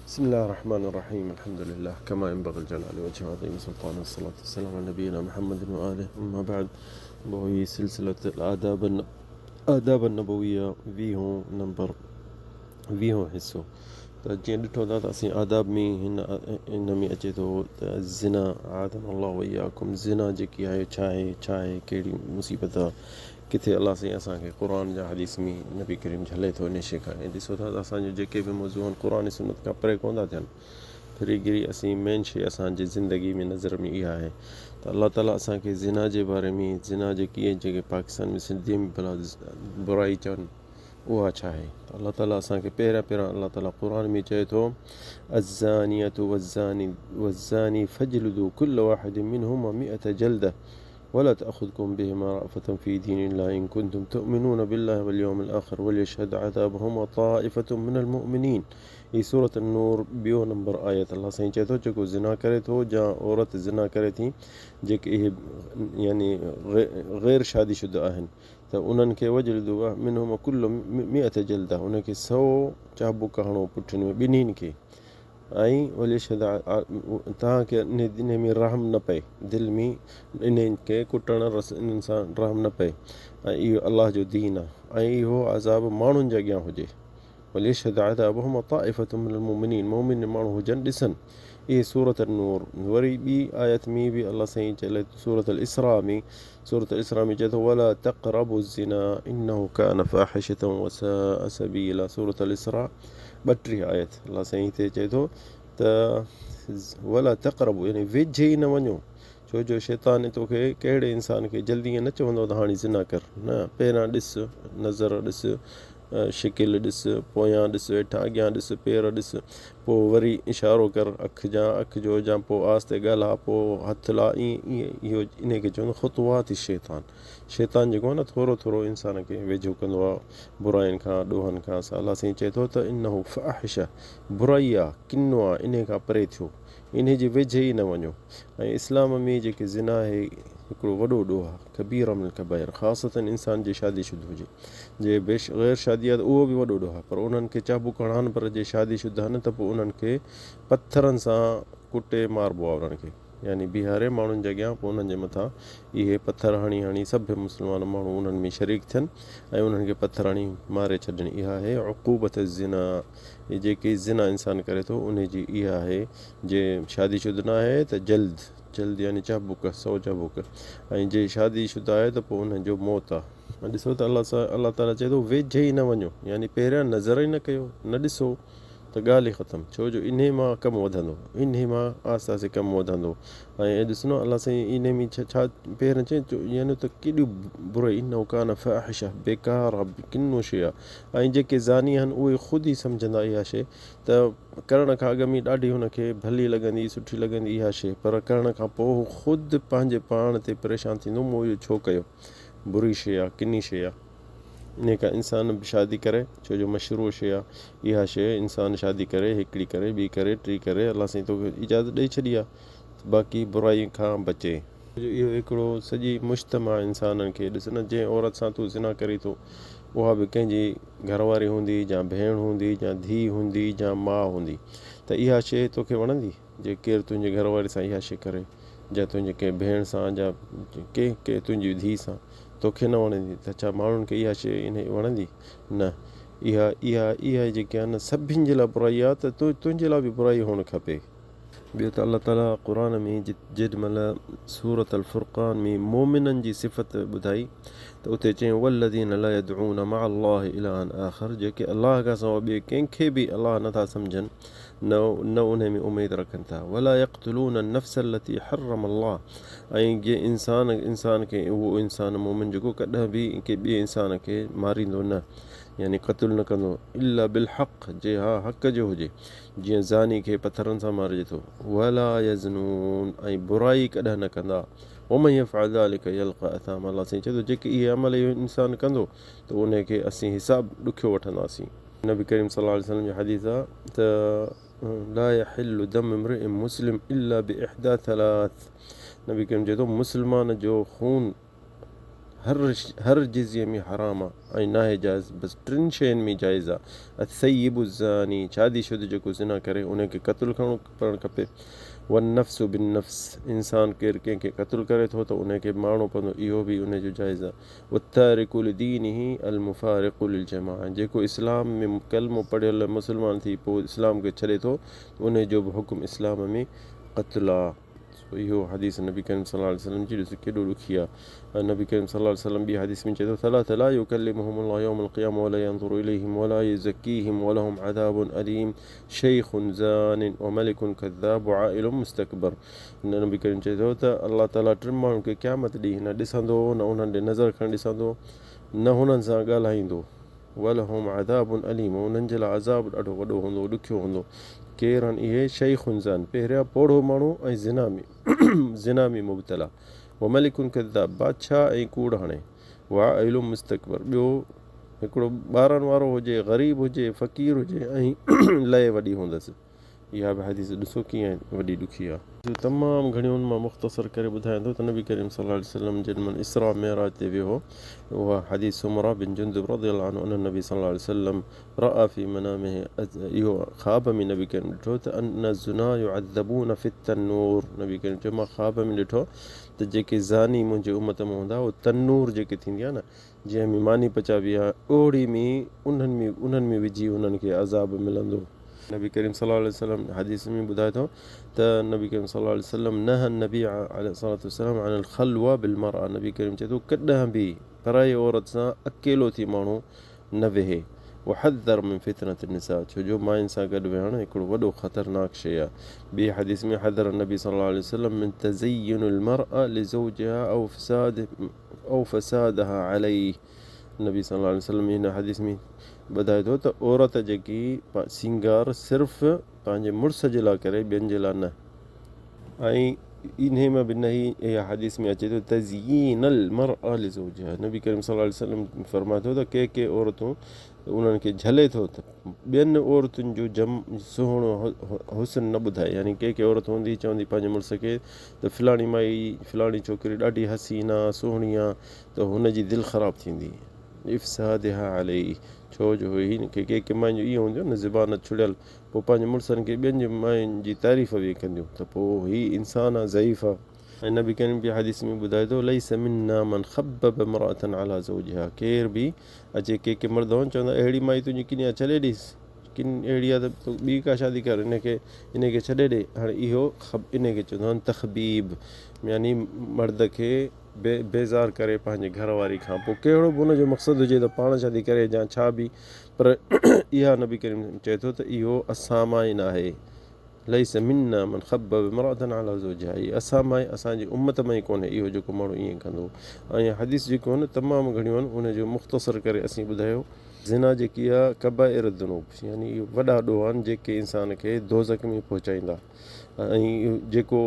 بسم الله الرحمن الرحيم الحمد لله كما ينبغي الجلال وجه عظيم سلطانه والصلاة والسلام على نبينا محمد وآله اما بعد وهي سلسلة الآداب آداب النبوية ويهون نمبر ويهون حصو ته جيئن ڏٺو ٿا ته اسين آداب ۾ هن ان ۾ اچي ٿو ته زنا عاذنا الله واياڪم زنا جيڪي آهي ڇا آهي ڇا آهي ڪهڙي مصيبت آهي ڪٿي الله سائين اسان کي قرآن يا حديث ۾ نبي ڪريم جهلي ٿو انهي شيء کان ۽ ڏسو ٿا ته اسان جو جيڪي به موضوع آهن قرآن ۽ سنت کان پري ڪونه ٿا ٿين ڦري گهري اسين مين شيء اسان جي زندگي ۾ نظر ۾ اها آهي ته الله تعالي اسان کي زنا جي باري ۾ زنا جيڪي آهي جيڪي پاڪستان ۾ سنڌي ۾ ڀلا برائي چون اها ڇا آهي ته الله تعالي اسان کي پهريان پهريان الله تعالي قرآن ۾ چئي ٿو الزانية والزاني والزاني فاجلدوا كل واحد منهما مئة جلدة ولا تأخذكم بهما رأفة في دين الله إن كنتم تؤمنون بالله واليوم الآخر وليشهد عذابهما طائفة من المؤمنين هي سورة النور ٻيو نمبر آيت الله سائين چئي ٿو جيڪو زنا ڪري ٿو يا عورت زنا ڪري ٿي جيڪي اهي يعني غير شادي شده آهن ته انهن کي وجلدوا منهما كل مئة جلده انهن کي سو چابڪ هڻو پٺين ۾ ٻنهين کي ۽ وليشهد توهان کي انهي ۾ رحم نه پئي، دل ۾ انهن کي ڪٽڻ انهن سان رحم نه پئي ۽ اهو الله جو دين آهي ۽ اهو عذاب ماڻهن جي اڳيان هجي وليشهد عذابهما طائفة من المؤمنين مؤمن ماڻهو هجن ڏسن اهي سورة النور وري ٻي آيت ۾ به الله سائين چئي سورة الاسراء ۾ سورة الاسراء ۾ چئي ٿو ولا تقربوا الزنا انه كان فاحشة وساء سبيلا سورة الاسراء 32 آيت الله سائين هتي چئي ٿو ته ولا تقربوا يعني ويجهي ئي نه وڃو ڇو جو شيطان توکي ڪهڙي انسان کي جلدي ائين نه چوندو ته هاڻي زنا ڪر نه پهريان ڏس نظر ڏس شڪل ڏس پويان ڏس هيٺان اڳيان ڏس پير ڏس پوء وري اشارو ڪر اک جا اک جو جا پوء آهستي ڳالها پوء هٿ لا ائين ائين اهو ان کي چوندا خطوات شيطان شيطان جيڪو آهي نه ٿورو ٿورو انسان کي ويجهو ڪندو آهي براين کان ڏوهن کان سا الله سائين چئي ٿو ته انه فاحشه برائي آهي ڪنو آهي انهي کان پري ٿيو انهي جي ويجهي ئي نه وڃو ۽ اسلام ۾ جيڪي زنا آهي هڪڙو وڏو ڏوهه آهي ڪبيره من الڪبائر خاصتا انسان جي شادي شده هجي جي بيش غير شادي آهي ته اهو به وڏو ڏوهه آهي پر انهن کي چابڪ هڻان پر جي شادي شده آهن ته پوء انهن کي پٿرن سان ڪٽي ماربو آهي انهن کي يعني بيهاري ماڻهن جي اڳيان پوء انهن جي مٿان اهي پٿر هڻي هڻي سڀ مسلمان ماڻهو انهن ۾ شريڪ ٿين ۽ انهن کي پٿر هڻي ماري ڇڏين اها آهي عقوبت الزنا هي جيڪي زنا انسان ڪري ٿو انهي جي اها آهي جي شادي شده نه آهي ته جلد جلد يعني چابڪ سو چابڪ ۽ جي شادي شده آهي ته پوء انهن جو موت آهي. ڏسو ته الله الله تعالي چئي ٿو ويجهي ئي نه وڃو يعني پهريان نظر ئي نه ڪيو نه ڏسو ته ڳالهه ئي ختم ڇو جو انهي مان ڪم وڌندو انهي مان آهستي آهستي ڪم وڌندو ۽ ڏس نه الله سائين انهي ۾ ڇا پهرين چئي يعني ته ڪيڏي برائي انه ڪان فاحشه بيڪار آ ڪنو شي آ ۽ جيڪي زاني آهن اهي خود ئي سمجهندا اها شي ته ڪرڻ کان اڳ ۾ ڏاڍي هن کي ڀلي لڳندي سٺي لڳندي اها شي پر ڪرڻ کان پوء هو خود پنهنجي پاڻ تي پريشان ٿيندو مون اهو ڇو ڪيو بري شي آ ڪني شي آ. انهيء کان انسان به شادي ڪري، ڇو جو مشروع شيء آ اها شيء، انسان شادي ڪري، هڪڙي ڪري، ٻي ڪري، ٽي ڪري، الله سائين توکي اجازت ڏئي ڇڏي آ ته باقي برائي کان بچي. جو اهو هڪڙو سڄي مجتمع انسانن کي ڏس نه جنهن عورت سان تون زنا ڪرين ٿو اها به ڪنهن جي گهر واري هوندي يا ڀيڻ هوندي يا ڌيء هوندي يا ماء هوندي ته اها شيء توکي وڻندي؟ جي ڪير تنهنجي گهر واري سان اها شيء ڪري يا تنهنجي ڪنهن ڀيڻ سان يا ڪنهن ڪنهن تنهنجي ڌيء سان توکي نه وڻندي ته ڇا ماڻهن کي اها شيء انهيء وڻندي؟ نه. اها اها اها جيڪي آهي نه سڀن جي لاء برائي آهي ته تنهنجي لاء به برائي هئڻ کپي. ٻيو ته الله تعاليٰ قرآن ۾ جيڏي مهل سورة الفرقان ۾ مؤمنن جي صفت ٻڌائي ته اتي چيائين والذين لا يدعون مع الله الها آخر جيڪي الله کان سواء ٻئي ڪنهن کي به الله نٿا سمجهن نه نه انهي ۾ اميد رکن ٿا ولا يقتلون النفس التي حرم الله ۽ جي انسان انسان کي اهو انسان مومن جيڪو ڪڏهن به ڪنهن ٻئي انسان کي ماريندو نه يعني قتل نه ڪندو الا بالحق جي ها حق جو هجي جيئن زاني کي پٿرن سان مارجي ٿو ولا يزنون ۽ برائي ڪڏهن نه ڪندا ومن يفعل ذلك يلقى اثاما الله سائين چئي ٿو جيڪي اهي عمل اهو انسان ڪندو ته انهي کي اسين حساب ڏکيو وٺنداسين. نبي ڪريم صلي الله عليه وسلم جي حديث آ ته لا يحل دم امرئ مسلم الا باحدي ثلاث نبي ڪريم چئي ٿو مسلمان جو خون هر هر جزيي ۾ حرام آ ۽ ناهي جائز بس ٽن شين ۾ جائز آ الثيب الزاني شادي شده جيڪو زنا ڪري ان کي قتل ڪرڻ کپي والنفس بالنفس انسان ڪير ڪنهن کي قتل ڪري ٿو ته ان کي به مارڻو پوندو اهو به ان جو جائز آ والتارڪ لدينه المفارق للجماعه جيڪو اسلام ۾ ڪلمو پڙهيل مسلمان ٿي پوء اسلام کي ڇڏي ٿو ته ان جو به حڪم اسلام ۾ قتل آ. سو اهو حديث نبي ڪريم صلي الله عليه وسلم جي ڏس ڪيڏو ڏکي آ. نبي ڪريم صلي الله عليه وسلم ٻي حديث ۾ چئي ٿو ثلاثة لا يڪلمهم الله يوم القيامة ولا ينظر اليهم ولا يزڪيهم ولهم عذاب اليم شيخ زان وملڪ ڪذاب وعائل مستڪبر نبي ڪريم چئي ٿو ته الله تعالي ٽن ماڻهن کي قيامت ڏينهن نه ڏسندو نه انهن ڏي نظر کڻي ڏسندو نه هنن سان ڳالهائيندو. ولهم عذاب اليم انهن جي لاء عذاب ڏاڍو وڏو هوندو، ڏکيو هوندو. ڪير آهن اهي؟ شيخ زان، پهريان پوڙهو ماڻهو ۽ زنا ۾ زنا ۾ مبتلا، وملڪ ڪذاب، بادشاهه ۽ ڪوڙ هڻي، وعائل مستڪبر، ٻيو هڪڙو ٻارن وارو هجي، غريب هجي، فقير هجي ۽ لئه وڏي هوندس. اها به حديث ڏسو ڪيئن وڏي ڏکي آ. تمام گهڻيون مان مختصر ڪري ٻڌايان ٿو ته نبي ڪريم صلي الله عليه وسلم جن من اسراء معراج تي ويو هو اها حديث سمره بن جندب رضي الله عنه ان النبي صلي الله عليه وسلم راى في منامه اهو خواب ۾ نبي ڪريم ڏٺو ته ان الزنا يعذبون في التنور نبي ڪريم چيو مان خواب ۾ ڏٺو ته جيڪي زاني منهنجي امت ۾ هوندا اهي تنور جيڪي ٿيندي آ نه جنهن ۾ ماني پچائبي آهي، اوهڙي ۾ انهن ۾ انهن ۾ وجهي انهن کي عذاب ملندو. نبي ڪريم صلي الله عليه وسلم حديث ۾ ٻڌائي ٿو ته نبي ڪريم صلي الله عليه وسلم نهى النبي عليه الصلوة والسلام عن الخلوة بالمرأة نبي ڪريم چئي ٿو ڪڏهن به پرائي عورت سان اڪيلو ٿي ماڻهو نه ويهي وحذر من فتنة النساء ڇو جو ماين سان گڏ ويهڻ هڪڙو وڏو خطرناڪ شيء آهي. ٻي حديث ۾ حذر النبي صلي الله عليه وسلم من تزين المرأة لزوجها او فساد او فسادها عليه نبي صلي الله عليه وسلم هن حديث ۾ ٻڌائي ٿو ته عورت جيڪي سينگار صرف پنهنجي مڙس جي لاء ڪري ٻين جي لاء نه ۽ انهي ۾ به نهي اها حديث ۾ اچي ٿو تزيين المرأة لزوجها نبي ڪريم صلي الله عليه وسلم فرمائي ٿو ته ڪي ڪي عورتون انهن کي جهلي ٿو ته ٻين عورتن جو جم سهڻو حسن نه ٻڌائي يعني ڪي ڪي عورت هوندي چوندي پنهنجي مڙس کي ته فلاڻي مائي فلاڻي ڇوڪري ڏاڍي حسين آ سهڻي آ ته هن جي دل خراب ٿيندي افسادها عليه ڇو جو هن کي ڪي ڪي ماين جو ائين هوندو نه زبان ڇڙيل پوء پنهنجي مڙسن کي ٻين جي ماين جي تعريف به ڪنديون ته پوء هي انسان آ ضعيف آ. ۽ نبي ڪريم ٻي حديث ۾ ٻڌائي ٿو ليس منا من خبب امرأة علي زوجها ڪير به اچي ڪي ڪي مرد هون چوندا اهڙي مائي تنهنجي ڪني آ ڇڏي ڏيس ڪن اهڙي آ ته تو ٻي ڪا شادي ڪر ان کي ان کي ڇڏي ڏي هاڻي اهو خب ان کي چوندا آهن تخبيب يعني مرد کي بي بيزار ڪري پنهنجي گهر واري کان پوء ڪهڙو به ان جو مقصد هجي ته پاڻ شادي ڪري يا ڇا به پر اها نبي ڪريم چئي ٿو ته اهو اسان مان ئي ناهي ليس منا من خبب امرأة علي زوجها هي اسان مان ئي اسان جي امت مان ئي ڪونهي اهو جيڪو ماڻهو ائين ڪندو ۽ حديث جيڪو آهن تمام گهڻيون آهن ان جو مختصر ڪري اسين ٻڌايو. زنا جيڪي آهي ڪبائر الذنوب يعني اهي وڏا ڏوهه آهن جيڪي انسان کي دوزخ ۾ پهچائيندا ۽ جيڪو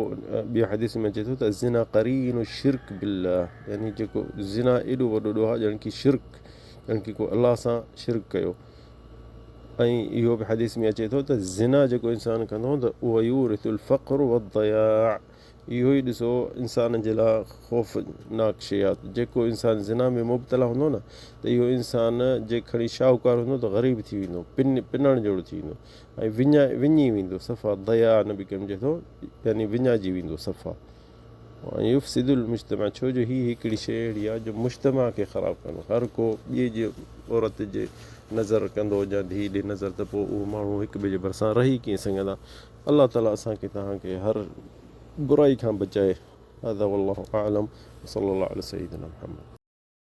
ٻي حديث ۾ اچي ٿو ته الزنا قرين الشرڪ بالله يعني جيڪو زنا ايڏو وڏو ڏوهه آهي ڄڻ ڪي شرڪ ڄڻ ڪي ڪو الله سان شرڪ ڪيو. ۽ اهو به حديث ۾ اچي ٿو ته زنا جيڪو انسان ڪندو ته اهو يورث الفقر والضياع اهو ئي ڏسو انسان جي لاء خوفناڪ شيء آهي جيڪو انسان زنا ۾ مبتلا هوندو نه ته اهو انسان جي کڻي شاهوڪار هوندو ته غريب ٿي ويندو پن پنڻ جهڙو ٿي ويندو ۽ وڃا وڃي ويندو صفا ضياع نبي ڪريم چئي ٿو يعني وڃائجي ويندو صفا ۽ يفسد المجتمع ڇو جو هي هڪڙي شيء اهڙي آهي جو مجتمع کي خراب ڪندو هر ڪو ٻئي جي عورت جي نظر ڪندو يا ڌيء ڏي نظر ته پوء اهو ماڻهو هڪ ٻئي جي ڀرسان رهي ڪيئن سگهندا الله تعالي اسان کي توهان کي هر برائي کان بچائي هذا والله اعلم وصلي الله علي سيدنا محمد.